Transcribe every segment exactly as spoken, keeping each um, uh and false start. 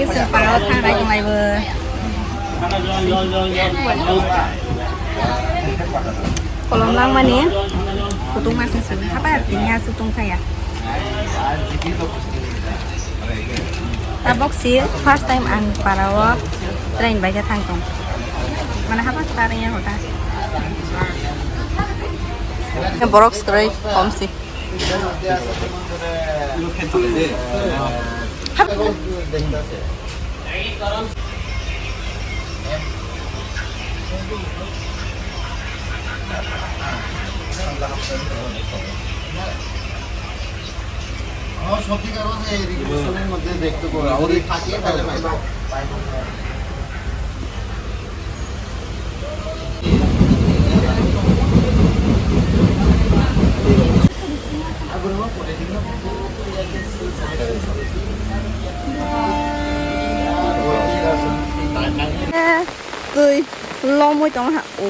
Chwng parao thangnai tonglaibo. Kolom langmani kutung masing simi habar tini aswk tongthaya. Tabok si first time ang parao train bai khe thang tong. Mane haba starting ya hota. Borok swkrai kom si. আমার সত্যিকার অর্থে এই রিক্রিয়েশনের মধ্যে দেখতে পাবো। আমাদের থাকে তাহলে পাইবো। Twi lomwi tong ha. O.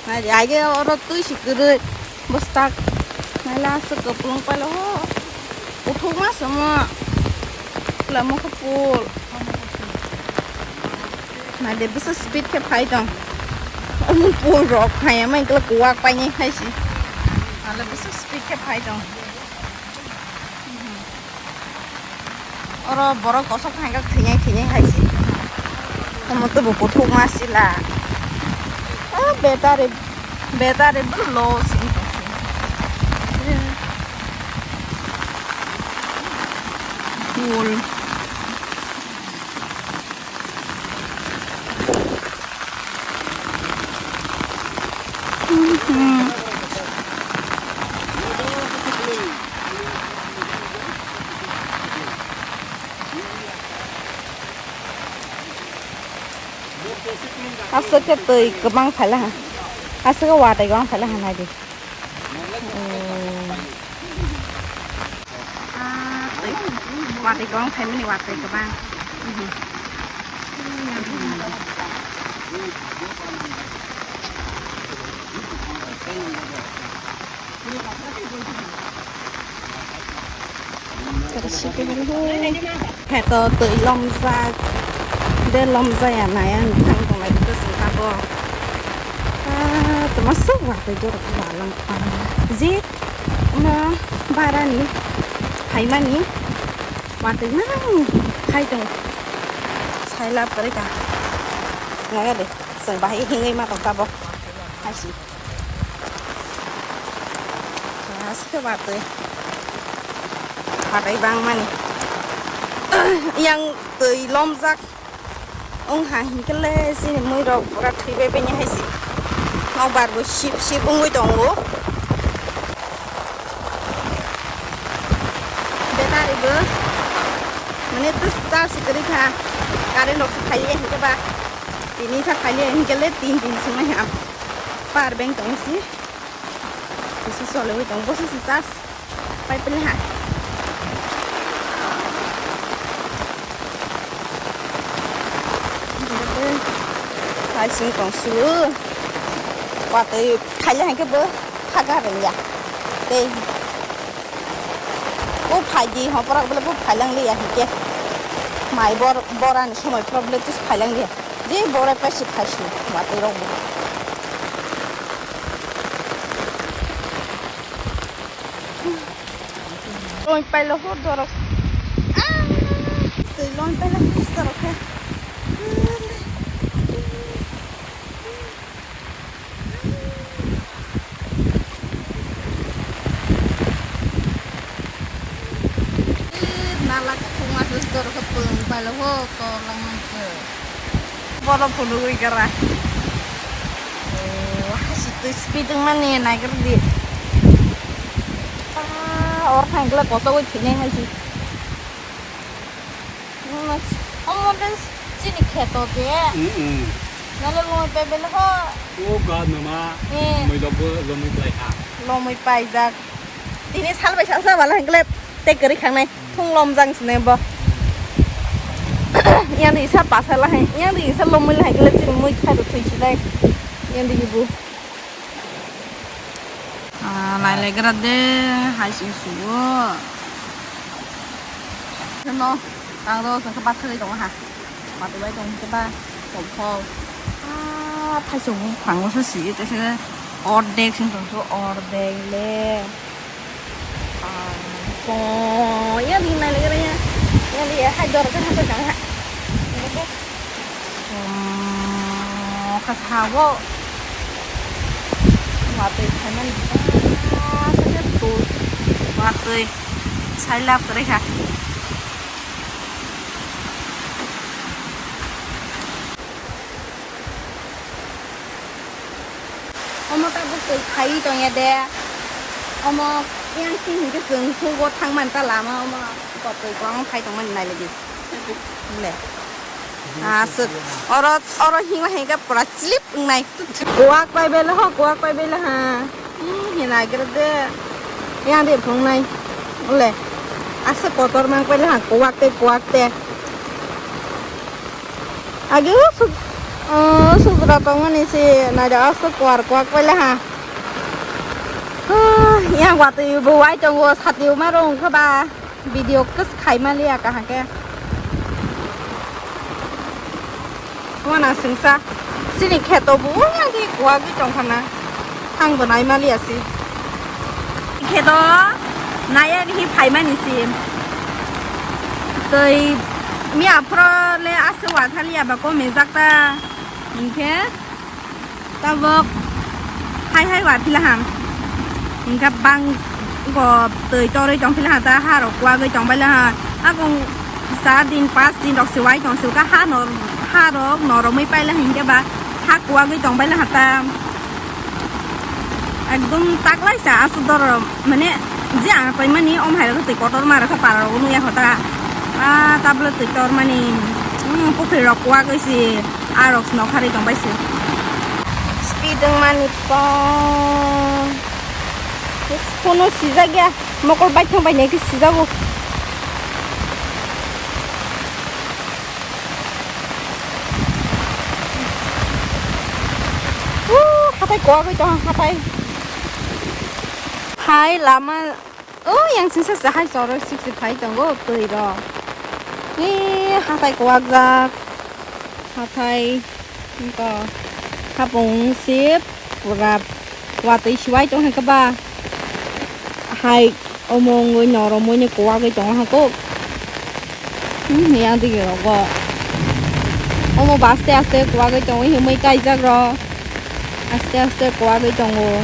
Nai di, aige oro twi si kwrwi bwswk. Nai la aswk kwplwng pailo ho. Kuthukma se omo. Pula mokhe pul. Nai di, bwswk speed khe phai tong. Omo pul rok phai ya, mai khe kuwak painai khai si. Nai la bwswk speed khe phai tong. Oro borok kosok hai khe thwinai thwinai hai se. Omo to bo kuthukma sila. Ah, battery, battery bo low sini. Cool. Aswk khe twi kwbang phaila ha. Aswk khe watwi kwbang phaila ha, nai di. Ah, twi. Watwi kwbang phaimani, watwi kwbang. Mhm. Kheto twi lomjak, de lomjaya nai ang thang tonglai bwswk abo. Ah, toma swk watwi jorok walang pang. Ji, omo barani phaimani watwi nang phai tong. Saila kwrwi ka. Naga de, chwng bahai hingwi ma tong tabok. Hai si. Keras khe watwi. Watwi bangmani. Yang twi lomjak. Wng ha hinkhe le chini mui rok pura thwi bai bini hai si. Nokbar bo sip sip wngwi tongo. Battery bo mane twi charge kwrwi kha. Current rok se phai ya hinkhe ba. Tini sa phai ya hinkhe le tin din swngnai ha. Power bank tong si. Kisa choliwi tong, bosi si charge pai pili ha. Hai sing tong su. Watwi phaile hai khe bo phaga rwngya. Tei bo phai di, hoprak bole bo phailang liya hinkhe. Mai bor-, borani somoi phoro bole tus phailang liya. Je borai paisi phaisi watwi rok bo. Loi pailo ho dorok. Ah, twi loi pailo ho dorok khe. Nala kuthukma se dorok khe pwng pailo ho, tolong mangkhe. Borok phunugwi kara. Oh, hasi twi speed wngmani naikrw di. Ah, or thangkhe kosogwi thwinai hai se. Omo tei chini kheto de. Mm, mm. Nalo lomwi pai bele ho. O God, mama. Eh. Moi lobbo lomwi pai kha. Lomwi paijak. Tini sal bai sal sa bala hengkle tei kwrwi khangnai. Thung lomjang sini bo. Yang di sa pasa lahai, yang di sa lomwi lahai kle chini mui khai rw thwi sinai. Yang di bu. Ah, nailegra de, hai sing suo. Kheno, Ang do chwng khe bathagwi tongo ha. Bathagwi tongo khe ba tongthok. Ah, thaisok buphang o se si tese ordek sing tongso ordek le. Ah, so ya di nai le ya. Ya di ya hai dor ka ha to jang ha. Kha thago. Watwi phaimani. Ah, se tu. Watwi. Sailap kwrwi kha. Omo tabuk twi phaiwi tongya de. Omo yang sing hinkhe chwng hugo thangmani ta lama omo kotwi kwbangma phai tongmani nailedi. Le. Aswk. Oro, oro hima hinkhe pura slip wngnai. Kuwak pai bele ho, kuwak pai bele ha. Hmm, hinai kere de. Yang de phungnai. Ole. Asa kotor mang pai le ha, kuwak te, kuwak te. Agi o suk, o sukra tongmani si nai da asa kuwar kuwak pai le ha. Ah, yang watwi bo wai tongo, sati o ma rong kha ba. Video kis khai maliya kaham khe. Wana singsa. Sini kheto bo yang di kuwagwi tongkhana. Thang bo nai maliya si. Kheto naya ni phaimani si. Tei mi aphro le ase wathaliya ba ko mejak ta. Hinkhe. Tabok hai hai wa phila ham. Hingkha bang go twi torwi tong phila ha ta ha rok kuwagwi tong bai la ha. Akung sa din pas din rok se wai tong se ka ha nor ha rok noromwi pai la hinkhe ba ha kuwagwi tong bai la ha ta. Ekdom taklai sa aswk dor mane je ang chaimani om hai rok twi kotor ma rok kha para rok nukya kho ta. Ah tablo twi tormani pukhri rok kuwagwi se. Arok no kharwi tong bai se. Speed wng mani pon. Phone o sijak ya. Mokol baithang bai nai khe sijago. Uu, hatai kuwagwi tong hatai. Hai lama. O yang singsa se hai choroi sik se phai tongo twi rok. E hatai kuwak jak. Hatai ko hapung se pura watwi siwai tong hai khe ba. Hai omo wngwi noromwi ni kuwagwi tong ha kuk. Hmm, yang digi rogo. Omo ba aste aste kuwagwi tongwi himwi kaijak rok. Aste aste kuwagwi tongo.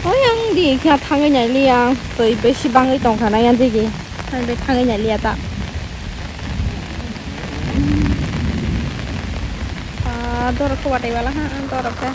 O yang di khe thangwi nai liya. Twi besi bangwi tongkha na yang digi. Hai be thangwi nai liya ta. Ah, dorok khe watwi wala ha, dorok khe.